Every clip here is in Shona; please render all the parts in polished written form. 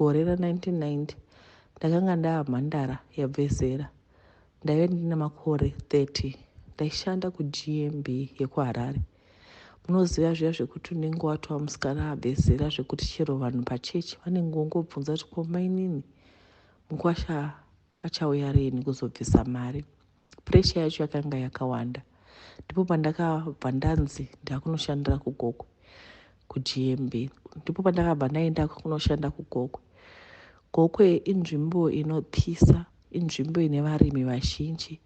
Gore ra 1990 ndakanga ndava mhandara yabve zera. Ndaive ndine makore 30. Ndaishanda kuGMB yekuHarare. Munoziva zviya zvekuti unenge watova musikana abve zera, zvekuti chero vanhu pachechi vanenge vongobvunza kuti, "Ko mainini, mukwasha achauya rini kuzobvisa mari?" Pressure yacho yakanga yakawanda. Ndipo pandakabva ndanzi ndakunoshandira kuGokwe, kuGMB. Ndipo pandakabva ndaenda kunoshanda kuGokwe. Gokwe inzvimbo inopisa, inzvimbo ine varimi vazhinji.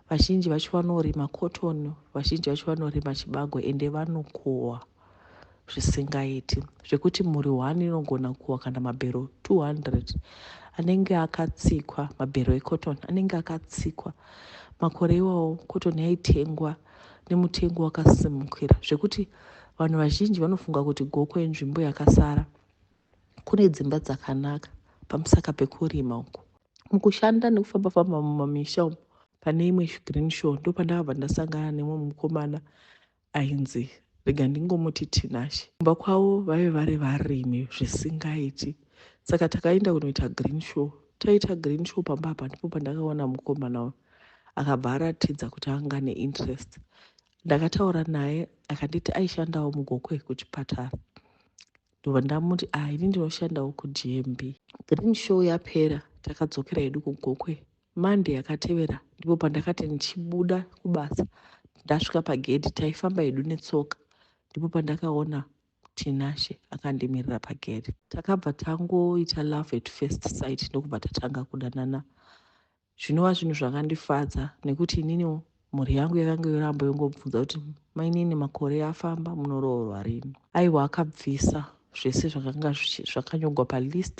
Vazhinji vacho vanorima cotton, vazhinji vacho vanorima chibagwe, ende vanokohwa zvisingaiti, zvekuti mhuri 1 inogona kuwa kana mabhero 200 anenge akatsikwa. Mabhero ecotton anenge akatsikwa. Makore iwawo cotton yaitengwa nemutengo wakasimukira, zvekuti vanhu vazhinji vanofunga kuti Gokwe inzvimbo yakasara. Kune dzimba dzakanaka pamusaka pekurima uku. Mukushanda nekufamba-famba mumamisha umu, pane imwe green show, ndo pandakabva ndasangana nemumwe mukomana ainzi, rega ndingomuti Tinashe. Kumba kwavo vaive vari varimi zvisingaiti. Saka takaenda kunoita green show. Taita green show pamba apa, ndipo pandakaona mukomana uyu. Akabva aratidza kuti anga neinterest. Ndakataura naye, akanditi aishandawo muGokwe kuchipatara. Ndobva ndamuti, "A, ah, ini ndinoshandawo kuGMB." Green show yapera, takadzokera hedu kuGokwe. Monday yakatevera ndipo pandakati ndichibuda kubasa, ndasvika pagedhi, taifamba hedu netsoka, ndipo pandakaona Tinashe akandimirira pagedhi. Takabva tangoita love at first sight, ndokubva tatanga kudanana, zvinova zvinhu zvakandifadza, nekuti ininiwo mhuri yangu yakanga yoramba yongobvunza kuti, "Mainini, makore afamba, munoroorwa rini?" Aiwa, akabvisa zvese zvakanga zvakanyorwa palist,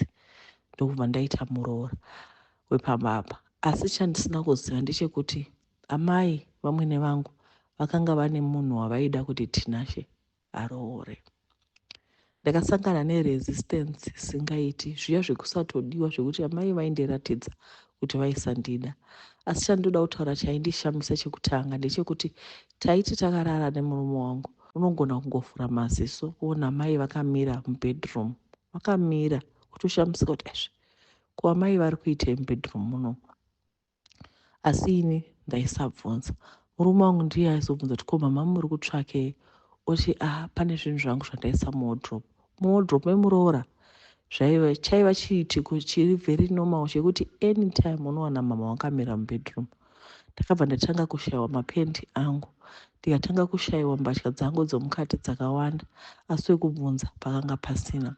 ndokubva ndaita muroora wepamba apa. Asi chandisina kuziva ndechekuti amai vamwene vangu vakanga vane munhu wavaida kuti Tinashe aroore. Ndakasangana neresistance isingaiti, zviya zvekusatodiwa, zvekuti amai vaindiratidza kuti vaisandida. Asi chandoda kutaura chaindishamisa chekutanga ndechekuti taiti takarara nemurume wangu, unogona kungovhura maziso kuona mai vakamira mubedroom, vakamira, kutoshamisika kuti, "Ezve, ko amai vari kuitei mubedroom muno?" Asi ini ndaisabvunza. Murume wangu ndiye aizobvunza kuti, "Ko mama, muri kutsvakei?" Oti, "A ah, pane zvinhu zvangu zvandaisa muwardrobe." Muwardrobe memuroora zvaiva, chaiva chiitiko chiri very normal, chekuti anytime unowana mama wakamira mubedroom. Ndakabva ndatanga kushayiwa mapendi angu, ndikatanga kushayiwa mbatya dzangu dzomukati dzakawanda, asi wekubvunza pakanga pasina.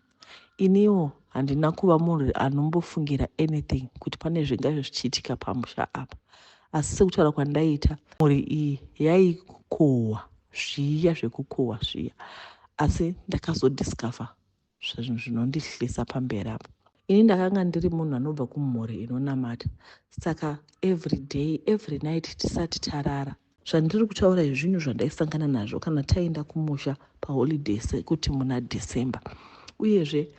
Iniwo handina kuva munhu anombofungira anything kuti pane zvingazve zvichiitika pamusha apa. Asi sekutaura kwandaiita, mhuri iyi yaikohwa zviya zvekukohwa zviya. Asi ndakazodiscover zvinhu zvinondihlisa pamberi apo. Ini ndakanga ndiri munhu anobva kumhuri inonamata, saka every day, every night tisati tarara, zvandiri kutaura izvi zvinhu zvandaisangana nazvo kana taenda kumusha paholiday, sekuti muna December. Uyezve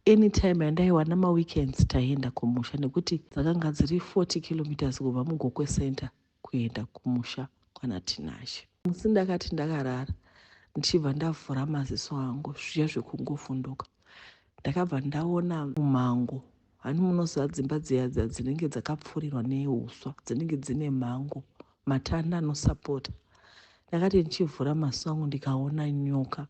anytime yandaiwana maweekends, taienda kumusha, nekuti dzakanga dziri 40 kilometers kubva muGokwe center kuenda kumusha kwana Tinashe. Musi ndakati ndakarara, ndichibva ndavhura maziso angu, zviya zvekungovhunduka, ndakabva ndaona mumhango. Hani munoziva dzimba dziya dziya dzinenge dzakapfurirwa neuswa, dzinenge dzine mhango, matanda anosapota? Ndakati ndichivhura maziso angu, ndikaona nyoka.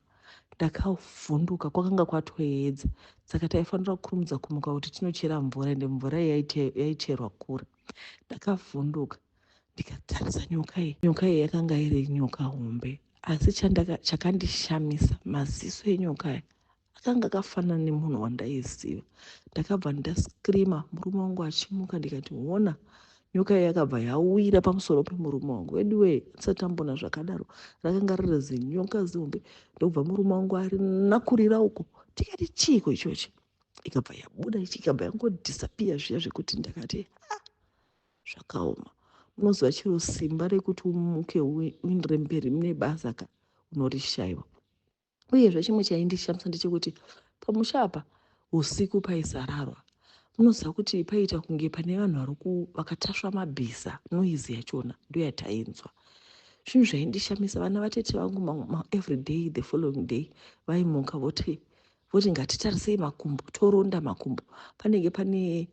Ndakavhunduka. Kwakanga kwatoedza, saka taifanira kukurumidza kumuka kuti tinochera mvura, ende mvura iyi yaicherwa kure. Ndakavhunduka, ndikatarisa nyoka iyi. Nyoka iyi yakanga iri nyoka hombe, asi chakandishamisa, maziso enyoka aya akanga akafanana nemunhu wandaiziva. Ndakabva ndascreama, murume wangu achimuka, ndikati, "Hona nyoka iyi!" Yakabva yawira pamusoro pemurume wangu. Anyway, ndisati tambona zvakadaro. Rakanga riri zinyoka zihombe, ndokubva murume wangu arinakurira uko. Tikati, "Chiiko ichochi?" Ikabva yabuda ichi, ikabva yangodisappear, zviya zvekuti ndakati, "Ah, zvakaoma." Munoziva chiro simba rekuti umuke uindire mberi mune basa ka, unorishayiwa. Uyezve chimwe chaindishamisa ndechekuti pamusha apa usiku paisararwa. Munoziva kuti paiita kunge pane vanhu vari vakatasva mabhiza. Noise yachona ndoyatainzwa. Zvinhu zvaindishamisa, vana vatete vangu every day, the following day vaimuka voti Voti ngatitarisei makumbo, toronda makumbo. Panenge pane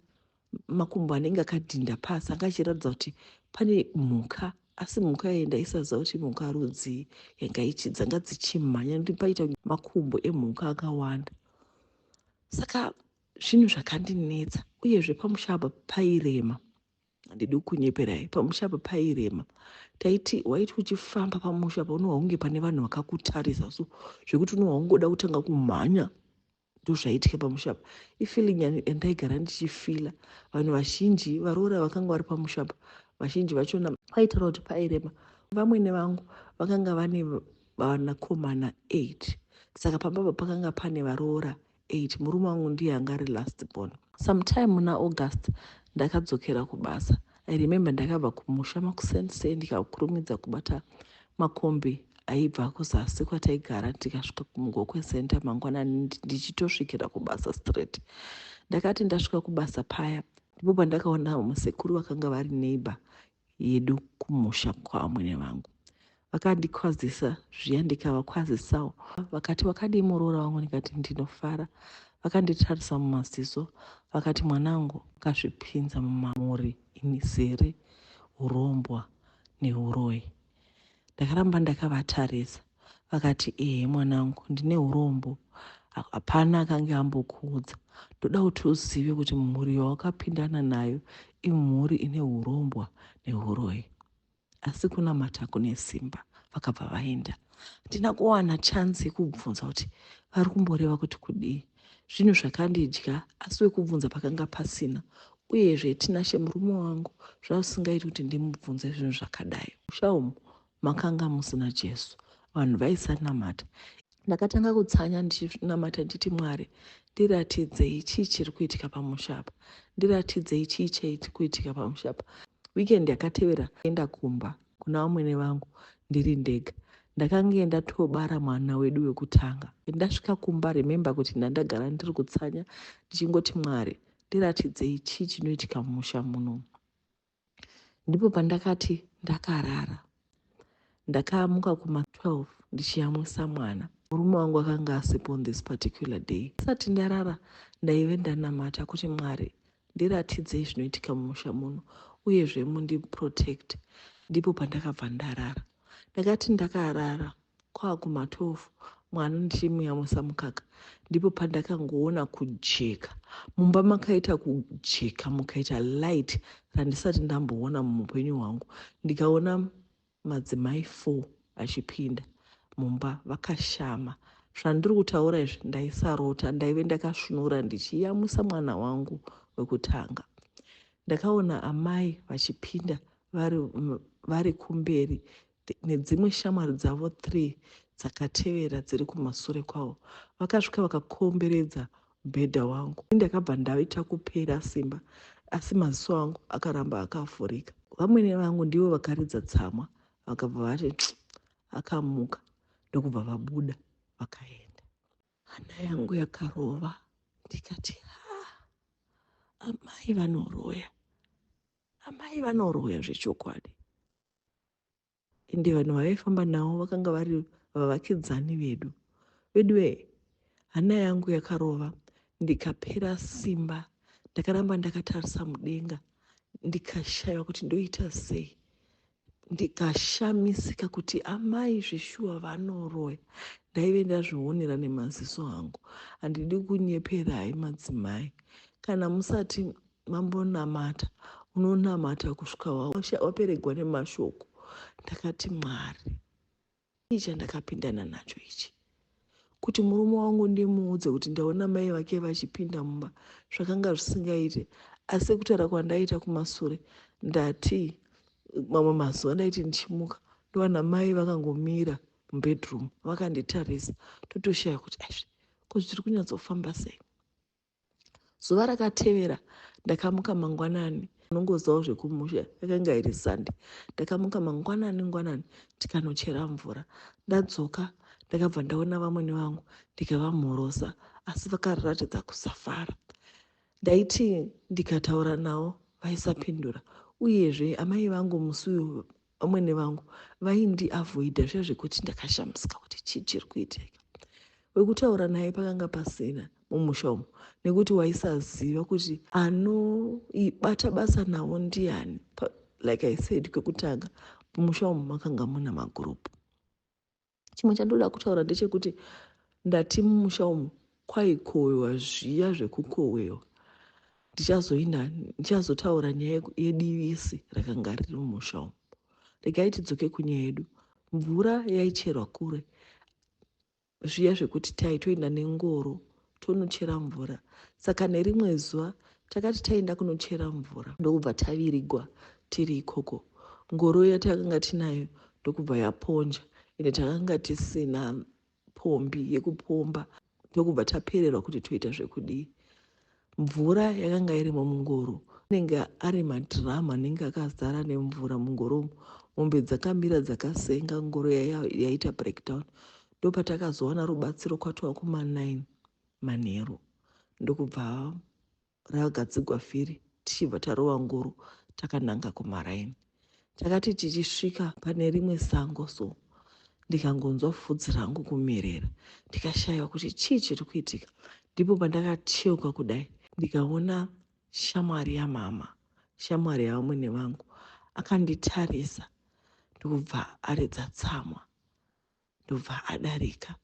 makumbo anenge akadhinda pasi, anga achiratidza kuti pane mhuka, asi mhuka iyi ndaisaziva kuti mhuka rudzii yanga dzanga dzichimhanya, nekuti paita makumbo emhuka akawanda. Saka zvinhu zvakandinetsa. Uyezve pamusha apa pairema, handidi kunyeperai, pamusha apa pairema. Taiti waiti uchifamba pamusha apa unohwa kunge pane vanhu vakakutarisa, so zvekuti unohwa kungoda kutanga kumhanya. Ndozvaitika pamusha apa. Ifeeling yandaigara ndichifila. Vanhu vazhinji varoora vakanga vari pamusha apa, vazhinji vachona vaitaura kuti pairema. Vamwene vangu vakanga vane vanakomana 8, saka pamba apa pakanga pane varoora 8. Murume wangu ndiye anga ari last born. Sometime muna August ndakadzokera kubasa. I remember ndakabva kumusha makusense, ndikakurumidza kubata makombi aibva kuzasi kwataigara, ndikasvika kuMugokwe Center mangwanani, ndichitosvikira kubasa straight. Ndakati ndasvika kubasa paya, ndipo pandakaona musekuru vakanga vari neighbor yedu kumusha kwavamwene vangu. Vakandikwazisa zviya, ndikavakwazisawo. Vakati, "Wakadii muroora wangu?" Ndikati, "Ndinofara." Vakanditarisa mumaziso, vakati, "Mwanangu, akazvipinza mumamuri izere urombwa neuroyi." Ndakaramba ndakavatarisa. Vakati, "Ehe mwanangu, ndine urombo, hapana akange ambokuudza. Ndoda kuti uzive kuti mhuri yawakapindana nayo imhuri ine urombwa neuroyi, asi kunamata kune simba." Vakabva vaenda. Handina kuwana chance yekubvunza kuti vari kumboreva kuti kudii. Zvinhu zvakandidya, asi wekubvunza pakanga pasina. Uyezve Tinashe murume wangu, zvazvisingaiti kuti ndimubvunze zvinhu zvakadai. Musha umu makanga musina Jesu, vanhu vaisanamata. Ndakatanga kutsanya ndichinamata, ndichiti, "Mwari, ndiratidzei chii chiri kuitika pamusha apa, ndiratidzei chii chaiti kuitika pamusha apa." Weekend yakatevera enda kumba kuna vamwene vangu ndiri ndega. Ndakange ndatobara mwana wedu wekutanga. Ndasvika kumba, remember kuti ndandagara ndiri kutsanya ndichingoti, "Mwari, ndiratidzei chii chinoitika mumusha muno." Ndipo pandakati ndakarara, ndakamuka kuma12 ndichiyamwisa mwana. Murume wangu akanga asipo on this particular day. Asati ndarara ndaive ndanamata kuti, "Mwari, ndiratidzei zvinoitika mumusha muno, uyezve mundiprotect." Ndipo pandakabva ndarara. Ndakati ndakarara kwakuma12, mwana ndichimuyamwisa mukaka, ndipo pandakangoona kujeka mumba. Makaita kujeka, mukaita light randisati ndamboona muupenyu hwangu. Ndikaona madzimai 4 achipinda mumba vakashama. Zvandiri kutaura izvi ndaisarota, ndaive ndakasvinura ndichiyamwisa mwana wangu wekutanga. Ndakaona amai vachipinda vari kumberi nedzimwe shamwari dzavo 3 dzakatevera dziri kumasure kwavo. Vakasvika vakakomberedza mubhedha wangu. Ndakabva ndaita kupera simba, asi maziso angu akaramba akavhurika. Vamwene vangu ndivo vakaridza tsamwa, vakabva vati, "Akamuka," ndokubva vabuda vakaenda. Hana yangu yakarova, ndikati, "Ha, amai vanoroya, amai vanoroya zvechokwadi." Ende vanhu vavaifamba navo vakanga vari vavakidzani vedu. Veduwe, hana yangu yakarova, ndikapera simba. Ndakaramba ndakatarisa mudenga, ndikashayiwa kuti ndoita sei. Ndikashamisika kuti amai zveshuwa vanoroya. Ndaive ndazvionera nemaziso angu. Handidi kunyeperai madzimai, kana musati mambonamata, unonamata kusvika waperegwa nemashoko. Ndakati, "Mwari, chii chandakapindana nacho ichi?" Kuti murume wangu ndimuudze kuti ndaona mai vake vachipinda mumba zvakanga zvisingaite. Asi kutaura kwandaita kumasure, ndati mamwe mazuva ndaiti ndichimuka ndowana mai vakangomira mubedroom vakanditarisa, totoshaya kuti aizvi ko zviri kunyatsofamba sei. Zuva rakatevera ndakamuka mangwanani, unongozivawo zvekumusha, yakanga iri Sunday. Ndakamuka mangwanani ngwanani, tikanochera mvura. Ndadzoka ndakabva ndaona vamwene vangu, ndikavamhorosa, asi vakaratidza kusafara. Ndaiti ndikataura navo vaisapindura. Uyezve amai vangu musi uyu, vamwene vangu vaindiavoida zviya, zvekuti ndakashamisika kuti chii chiri kuitika. Wekutaura naye pakanga pasina mumusha umu nekuti waisaziva kuti anoibata basa nawo ndiani. Like I said kwekutanga, mumusha umu makanga muna magurupu. Chimwe chandoda kutaura ndechekuti ndati mumusha umu kwaikohwewa zviya zvekukohwewa. Ndichazoinda ndichazotaura nyaya yedivisi rakanga riri mumusha umu. Regai tidzoke kunyaya yedu. Mvura yaicherwa kure zviya zvekuti taitoenda nengoro tonochera mvura. Saka nerimwe zuva takati taenda kunochera mvura ndokubva tavirigwa tiri ikoko. Ngoro yatakanga tinayo ndokubva yaponja, ende takanga tisina pombi yekupomba, ndokubva tapererwa kuti toita zvekudii. Mvura yakanga irimo mungoro anenge ari madhiramu anenge akazara nemvura mungoro umu. Mombe dzakamira dzakasenga, ngoro yaita breakdown. Ndopatakazowana rubatsiro kwatova kuma9 manheru, ndokubva ragadzigwa vhiri, tichibva tarova ngoro takananga kumaraini. Takati tichisvika pane rimwe sango so, ndikangonzwa vhudzi rangu kumerera, ndikashayiwa kuti chii chiri kuitika. Ndipo pandakacheuka kudai, ndikaona shamwari yamama, shamwari yavamwene vangu, akanditarisa ndokubva aridza tsamwa, ndobva adarika.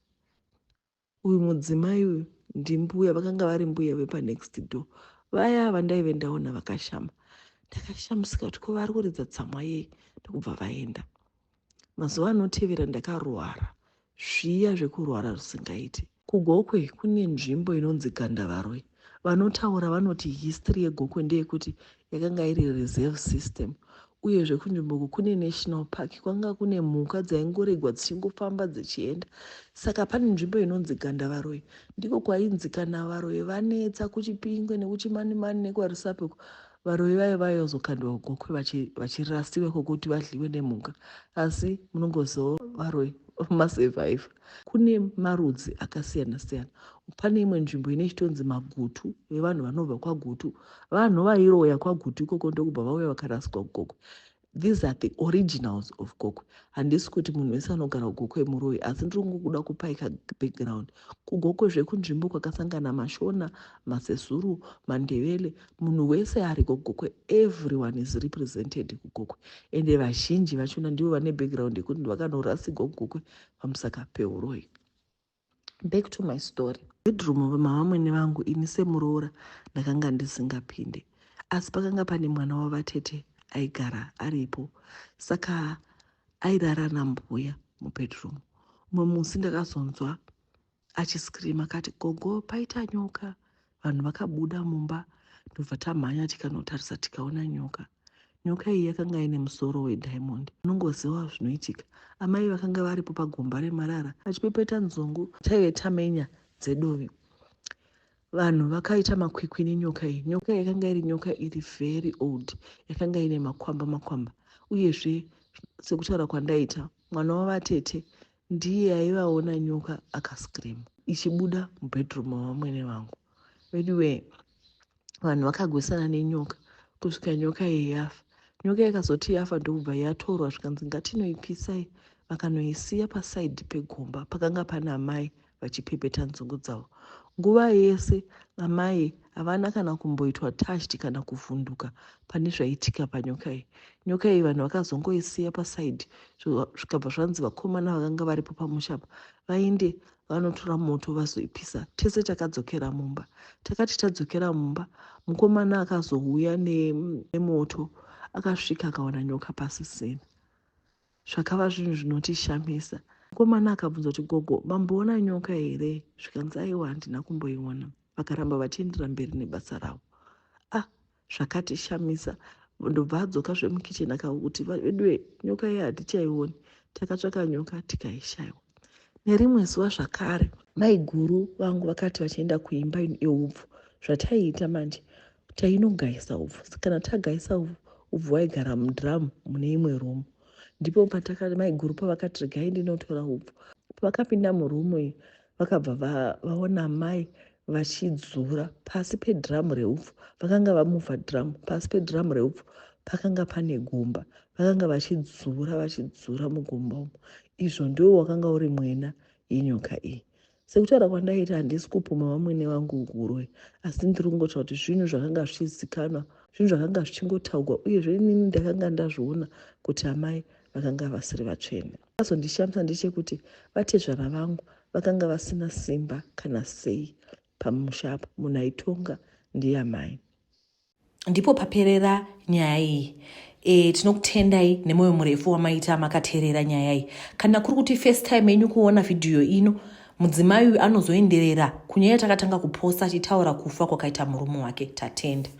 Uyu mudzimai uyu ndimbuya, vakanga vari mbuya vepanext door vaya vandaive ndaona vakashama. Ndakashamisika kuti ko vari kuridza tsamwa yei, ndokubva vaenda. Mazuva anotevera ndakarwara zviya zvekurwara zvisingaiti. KuGokwe kune nzvimbo inonzi Gandavaroi. Vanotaura vanoti history yeGokwe ndeyekuti yakanga iri reserve system, uyezve kunzvimbo uku kune national park, kwanga kune mhuka dzaingoregwa dzichingofamba dzichienda. Saka pane nzvimbo inonzi Gandavaroi, ndiko kwainzi kana varoi vanetsa kuChipingwe nekuChimanimani nekwaRusape, varoi vayo vaizokandwa kuGokwe vachirasiwa kwokuti vadyiwe nemhuka. Asi munongozivawo varoi masurvivor. Kune marudzi akasiyana siyana. Pane imwe nzvimbo ine chitonzi Magutu, vevanhu vanobva kwaGutu, vanhu vairoya kwaGutu ikoko, ndokubva vauya vakaraswa kuGokwe. These are the originals of Gokwe. Handisi kuti munhu wese anogara kuGokwe muroi, asi ndiri kungokuda kupai kabackground. KuGokwe zvekunzvimbo kwakasangana maShona, maSezuru, maNdevele, munhu wese ariko kuGokwe. Everyone is represented kuGokwe, ende vazhinji vachona ndivo vane background yekuti vakanorasigwa kuGokwe pamusaka peuroi. Back to my story. Bedroom mavamwene vangu, ini semuroora ndakanga ndisingapinde, asi pakanga pane mwana wavatete aigara aripo, saka airara nambuya mubedroom. Umwe musi ndakazonzwa achiscreama akati, "Gogo, paita nyoka." Vanhu vakabuda mumba, ndobva tamhanya tikanotarisa, tikaona nyoka. Nyoka iyi yakanga ine musoro wediamond. Unongoziva zvinoitika, amai vakanga varipo pagomba remarara vachipepeta nzungu, taive tamenya dzedovi. Vanhu vakaita makwikwi nenyoka iyi. Nyoka yakanga iri nyoka iri very old, yakanga ine makwamba makwamba. Uyezve sekutaura kwandaita, mwana wavatete ndiye aivaona nyoka akascream ichibuda mubedroom mavamwene vangu. Anyway, vanhu vakagwisana nenyoka kusvika nyoka iyi yafa. Nyoka yakazoti yafa, ndokubva yatorwa, zvikanzi ngatinoipisai. Vakanoisiya pasaidhi pegomba pakanga pana amai vachipepeta nzungu dzavo. Nguva yese amai havana kana kumboitwa touched kana kuvhunduka pane zvaitika panyoka iyi. Nyoka iyi vanhu vakazongoisiya pasaidhi, zvikabva zvanzi vakomana vakanga varipo pamusha apa vaende vanotora moto vazoipisa. Tese takadzokera mumba. Takati tadzokera mumba, mukomana akazouya nemoto, akasvika akawana nyoka pasisina. Zvakava zvinhu zvinotishamisa. Mukomana akabvunza kuti, "Gogo, mamboona nyoka here?" Zvikanzi, "Aiwa, handina kumboiona." Vakaramba vachiendera mberi nebasa ravo. Ah, zvakatishamisa. Ndobva adzoka zvemukicheni, akakuti, "Veduwe, nyoka iye hatichaioni." Takatsvaka nyoka tikaishayiwa. Nerimwe zuva zvakare, maiguru vangu vakati vachienda kuimba yeupfu. Zvataiita manje, tainogayisa upfu. Kana tagayisa upfu, upfu hwaigara mudhiramu mune imwe rumu. Ndipo pataka maiguru pavakati, "Regai ndinotora upfu." Pavakapinda murumu iyi, vakabva vaona mai vachidzura pasi pedhiramu reupfu. Vakanga vamuvha dhiramu, pasi pedhiramu reupfu pakanga pane gomba. Vakanga vachidzura, vachidzura mugomba umu. Izvo ndiwo wakanga uri mwena yenyoka iyi. Sekutaura kwandaita handisi kupumha vamwene vangu huroyi asi ndiri kungotaura kuti zvinhu zvakanga zvichizikanwa, zvinhu zvakanga zvichingotaugwa uyezve inini ndakanga ndazviona kuti amai vakanga vasiri vatsvene. Chakazondishamisa ndechekuti vatezvara vangu vakanga vasina simba kana sei pamusha apa, munhu aitonga ndiye amai. Ndipo paperera nyaya iyi. E, tinokutendai nemwoyo murefu wamaita makateerera nyaya iyi. Kana kuri kuti first time yenyu kuona vhidhiyo ino, mudzimai uyu anozoenderera kunyaya yatakatanga kuposta achitaura kufa kwakaita murume wake. Tatenda.